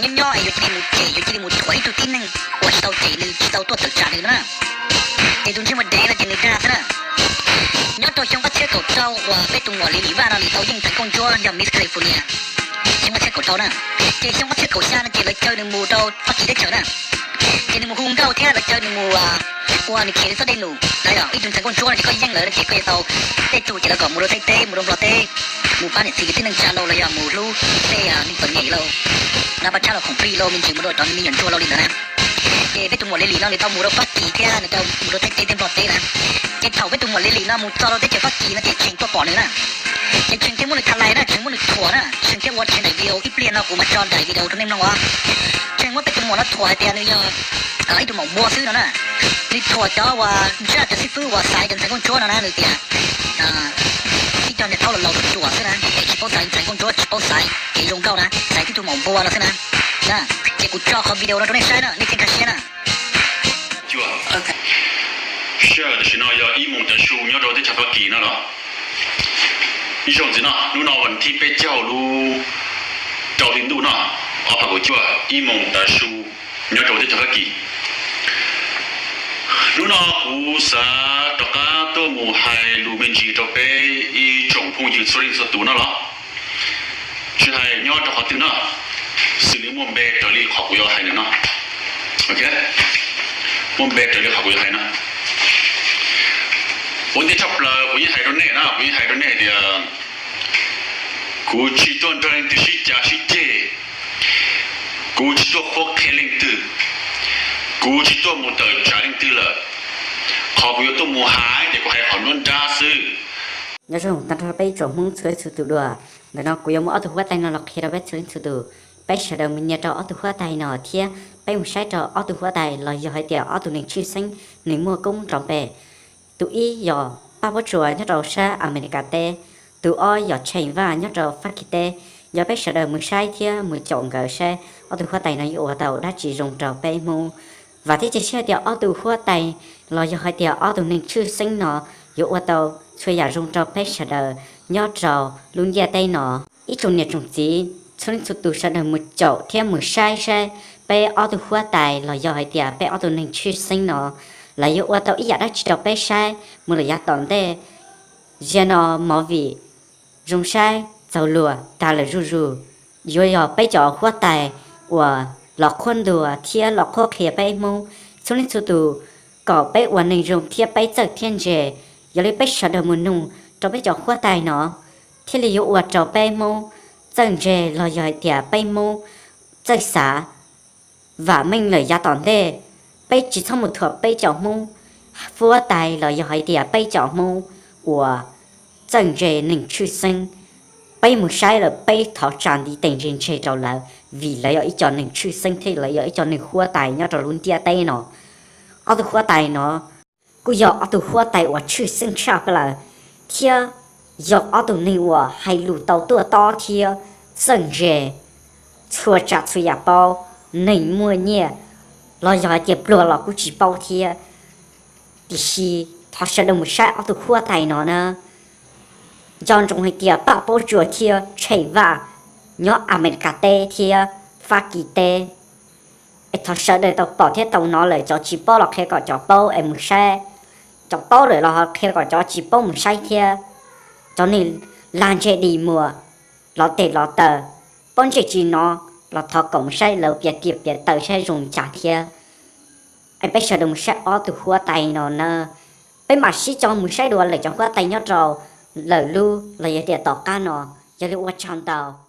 nyob nyob es yuav cia li mus cem, yuav cia li mus thuam ib tug tib neeg uas tsis tau cem nws, tsis tau tuaj tawm tsam nws no na. Ces tus ntsej muag dev no ces nws dag xwb na. Nyob rau xyoo ob txhiab kaum rau uas peb tus muam Li Lis Vaj no nws tau yeej ntxeev nkauj ntsuab yog Miss California. Xyoo ob txhiab kaum rau na. Ces xyoo ob txhiab kaum xya no ces lawv caw nws mus rau Fab Kis teb chaws na. Ces nws mus hu nkauj thiab lawv caw nws mus ua nws khiav li txoj dej num na. Yog ib tug ntxeev nkauj ntsuab no ces koj yeej lawv no ces koj yuav tau tej tug ces lawv kom mus rau Thaib teb, mus rau Nplog teb, mus pab niam txiv kwv tij neej tsa laus los yog mus hlub tej neeg txom nyem laus, nqa paj tshab los khoom plig laus, me ntsis mus rau cov me nyuam ntsuag laus li ntawd na. Ces peb tus muam Li Lis no nws tau mus rau Fab Kis thiab nws tau mus rau Thaib teb thiab Nplog teb na. Ces thaum peb tus muam Li Lis no mus txog rau teb chaws Fab Kis no ces Tsheej tuaj pom nws na. Ces Tsheej thiaj muab nws tha lais na, Tsheej muab nws thuam na, Tsheej thiaj ua Tsheej daim video, ib pliag no kuv mam tso daim video rau nej mloog os. Tsheej muab peb tus muam no thuam hais tias nws yog ib tug maum npua xwb no na. Nws thuam cov uas ntsaj cov xib fwb uas xaiv cov ntxhais nkauj ntsuab no na, nws tias ib co niam thaub laus laus ruam ruam xwb na, es tsis paub xaiv ntxhais nkauj ntsuab, tsis paub xaiv kev zoo nkauj na, xaiv tib tug maum npua no xwb na. Ces kuv tso qhov video no rau nej saib na, nej thiaj nkag siab na. Sij hawm tam sim no yog ib moos tav su nyob rau teb chaws Fab Kis no los. Ib zaug ntxiv no, hnub no vas thib peb caug lub rau hli ntuj no, ob phav kaum cuaj, ib moos tav su nyob rau teb chaws Fab Kis. Hnub no kuv xav rov qab tuaj mus hais lus me ntsis rau peb ib tsoom phooj ywg txhua leej txhua tus no los, tsis hais nyob rau qhov twg no, xws li muaj npe raws li qhov kuv yuav hais ntawm no. Muaj npe raws li qhov kuv yuav hais no. Ua ntej tshaj plaws kuv yeej hais rau nej na, kuv yeej hais rau nej tias kuv tsis tuaj nrog leej twg sib cav sib ceg, kuv tsis tuaj qhuab qhia leej twg, kuv tsis tuaj mus tawm tsam leej twg lawm. Qhov kuv yuav tuaj mus hais ces kuv hais qhov nruab nrab xwb. Nyob zoo tag nrho peb ib tsoom Hmoob txhua leej txhua tus dua. Ntawm no kuv yuav muab ob tug huab tais no los qhia rau peb txhua leej txhua tus. Peb sawv daws mus nyias rau ob tug huab tais no thiab peb mus saib rau ob tug huab tais los yog hais tias ob tug neeg tshwj xeeb, nws muaj koob nrov npe. Tus ib yog Paj Pob Tsuas nyob rau sab Amelikas teb, tus ob yog Tsheej Vaj nyob rau Fab Kis teb. Yog peb sawv daws mus saib thiab mus caum nkawd saib ob tug huab tais no yuav ua tau dab tsi zoo rau peb Hmoob. Vam thiab cia siab tias ob tug huab tais los yog hais tias ob tug neeg tshwj xeeb no yuav ua tau txhua yam zoo rau peb sawv daws nyob rau lub ntiaj teb no. Ib tsoom niam tsoom txiv txhua leej txhua tus sawv daws mus caum thiab mus saib saib peb ob tug huab tais los yog hais tias peb ob tug neeg tshwj xeeb no lawv yuav ua tau ib yam dab tsi rau peb saib mus lawm yav tom ntej. Zaum no movie zoo saib txaus luag tas lawm zuj zus, yuav yog peb cov huab tais uas los qhuab ntuas thiab los qhuab qhia peb Hmoob txhua leej txhua tus kom peb ua neeg zoo thiab peb txawj thiab ntse. Yog li peb sawv daws mus nug rau peb cov huab tais no thiaj li yuav ua rau peb Hmoob txawj ntse los yog hais tias peb Hmoob txawj xav vam meej lawm yav tom ntej. Peb tsis txhob mus thuam peb cov Hmoob huab tais los yog hais tias peb cov Hmoob uas txawj ntse neeg tshwj xeeb. Peb mus saib lawm peb thov tsa ntiv tes ntse ntse rau lawv vim lawv yog ib co neeg tshwj xeeb thiab lawv yog ib co neeg huab tais nyob rau lub ntiaj teb no. Ob tug huab tais no kuj yog ob tug huab tais uas tshwj xeeb tshaj plaws thiab yog ob tug neeg uas hais lus tau tuaj tob thiab txawj ntse txhua tsav txhua yam paub, neeg muaj nyiaj los yog hais tias pluag los kuj tsis paub thiab. Tiam sis thov sawv daws mus saib ob tug huab tais no na. Nco ntsoov hais tias Paj Pob Tsuas thiab Tsheej Vaj nyob Amelikas teb thiab Fab Kis teb. Es thov sawv daws tau pom thiab tau hnov lawm, cov tsis paub los qhia kom cov paub es mus saib, cov paub lawm los qhia kom cov tsis paub mus saib thiab. Cov neeg lag ntseg dim muas, lov tes lov taw, paub ntsej tsis hnov los thov kom mus saib lawv piav tiam piav taw saib zoo cas thiab. Es peb sawv daws mus saib ob tug huab tais no na. Peb mam sib coj mus saib dua lawm cov huab tais nyob rau lawv lub los yog tias tom qab no. Yog li ua tsaug ntau.